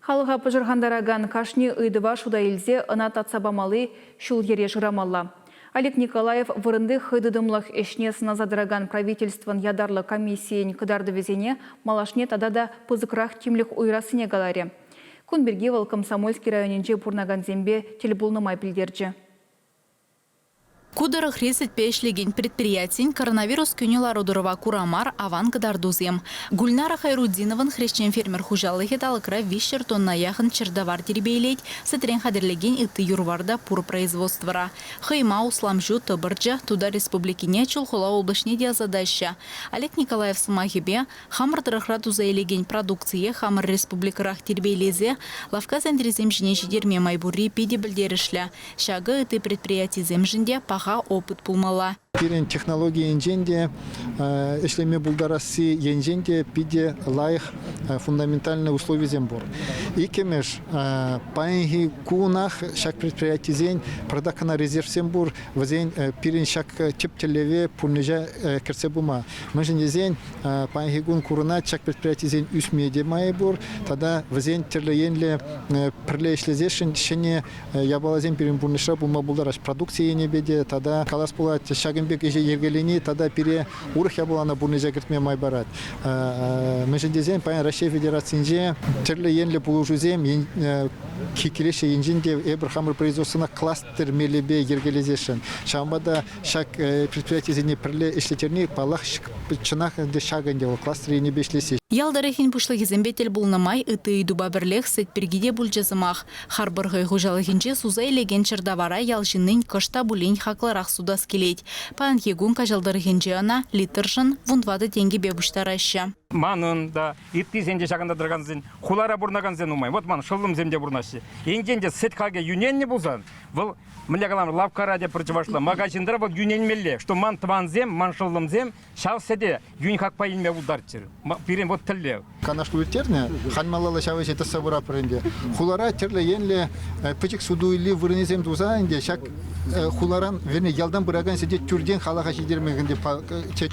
Халӑха пӑшӑрхантаракан кашни ыйтӑва шута илсе ӑна татса памалли ҫул-йӗре шырамалла. Олег Николаев вырӑнти хӑйтытӑмлӑх ӗҫне сӑнаса тӑракан правительствӑн ятарлӑ комиссийӗн кӑтартӑвӗсене малашне тата та пысӑкрах тимлӗх уйӑрассине каларӗ. Кун пирки вӑл Комсомольски районӗнче пурӑнакансемпе тӗл пулнӑ май пӗлтерчӗ. Ку тӑрӑхри сӗтпе ӗҫлекен предприятин коронавирус кӳнӗ лару-тӑрӑва кура мар аван кӑтартусем. Гульнара Хайрутдиновӑн хресчен-фермер хуҫалӑхӗ талӑкра 300 тонна яхӑн чӗртавар тирпейлет, сӗтрен хатӗрлекен ытти юр-вар та пур производствӑра. Хӑйма, усламҫу, тӑпӑрчӑ Тутар Республикине, Чулхула облаҫне те ӑсатаҫҫӗ. Олег Николаев сӑмахӗпе, хамӑр тӑрӑхра туса илекен продукцие хамӑр республикӑрах тирпейлесе лавкка сентрисем ҫине ҫитерме май пурри питӗ пӗлтерӗшлӗ. Ҫакӑ ытти предприятисемшӗн те паха опыт пулмалла. Пирӗн технологи енчен те, ӗҫлеме пултарасси енчен те питӗ лайӑх фундаментальнӑй условисем пур. Иккӗмӗш, паянхи кунах ҫак предприятисен продакана резервсем пур, вӗсен пирӗн ҫак тӗп тӗллеве пурнӑҫа кӗртсе пыма. Мӗншӗн тесен паянхи кун курӑнать ҫак предприятисен ӳсме те майӗ пур тата вӗсен тӗрлӗ енлӗ пӗрле ӗҫлесешӗн ҫӗнӗ япаласем пирӗн пурнӑҫра пулма пултараҫ. Продукци енӗпе те тата калас пулать, ҫакӑн пек ӗҫе йӗркелени тата пире урӑх япалана пурнӑҫа кӗртме май парать. Мӗншӗн тесен паян Раҫҫей Федерацинче тӗрлӗ енлӗ пулӑшусем килеҫҫӗ енчен те эпир хамӑр производствӑна кластер мелӗпе йӗркелесесшӗн. Ҫавӑнпа та ҫак предприятисене пӗрле ӗҫлеттерни, паллах, чӑнах ӗнтӗ ҫакӑ ӗнтӗ вӑл кластер енӗпе ӗҫлесси. Ял тӑрӑхӗн пуҫлӑхӗсемпе тӗл пулнӑ май ытти ыйтупа пӗрлех сӗт пирки те пулчӗ сӑмах. Харпӑр хӑй хуҫалӑхӗнче суса илекен чӗртавара ял ҫыннин кӑшт та пулин хаклӑрах сутас килет. Паянхи кун Каҫал тӑрӑхӗнче ӑна литршӑн 14 тенкӗпе пуҫтараҫҫӗ. Манӑн та, ыттисен те ҫакӑнта тӑракансен, хулара пурӑнакансен нумай. Вот ман шӑллӑмсем те пурӑнаҫҫӗ. Енчен те сӗт хакӗ йӳнелнӗ пулсан, вӑл мӗнле калам, лавккара те пӗр чӑвашла, магазинра вӑл йӳнелмелле, что ман тӑвансем, ман шӑллӑмсем ҫав сӗте йӳн хакпа илме пултарччӑр. Пирӗн вот тӗллев. Канашлу ирттернӗ, халь малалла ҫав ӗҫе тӑсса пыратпӑр ӗнтӗ. Хулара тӗрлӗ енлӗ пӗчӗк суту-илӳ вырӑнӗсем туса ӗнтӗ ҫак хуларан, вернее, ялтан пыракан сӗте тӳртен халӑха ҫитерме ӗнтӗ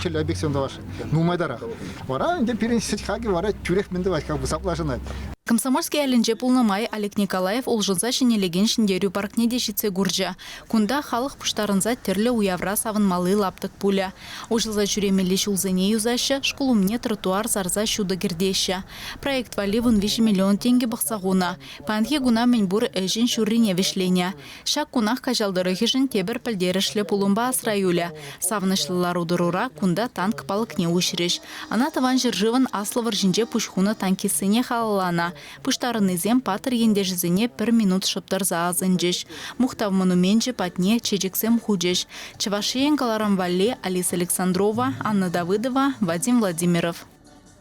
тӗрлӗ объектсем тӑвасшӑн. Нумайтарах. Вара ӗнтӗ пирӗн сӗт хакӗ вара тӳрех мӗн тӑвать, как бы саплашӑнать. Комсомольски ялӗнче пулнӑ май Олег Николаев улшӑнса ҫӗнелекен Ҫӗнтерӳ паркне те ҫитсе курчӗ. Кунта халӑх пуҫтарӑнса тӗрлӗ уявра савӑнмалли лаптӑк пулӗ. Уҫӑлса ҫӳремелли ҫулсене юсаҫҫӗ, шкул умне тротуар сарса ҫутӑ кӗртеҫҫӗ. Проект валли 13 миллион тенкӗ пӑхса хунӑ. Паянхи куна мӗнпур ӗҫӗн ҫуррине вӗҫленӗ. Ҫак кунах Каҫал тӑрӑхӗшӗн тепӗр пӗлтерӗшлӗ пулӑмпа асра юлӗ. Савӑнӑҫлӑ лару-тӑрура кунта танк палӑкне уҫрӗҫ. Ӑна Тӑван ҫӗршывӑн Аслӑ вӑрҫинче пуҫ хунӑ танкистсене халалланӑ. Пуҫтарӑннисем паттӑр ентешӗсене пӗр минут шӑп тӑрса асӑнчӗҫ. Мухтав монуменчӗ патне чечексем хучӗҫ. Чӑваш Ен кӑларӑм валли Алиса Александрова, Анна Давыдова, Вадим Владимиров.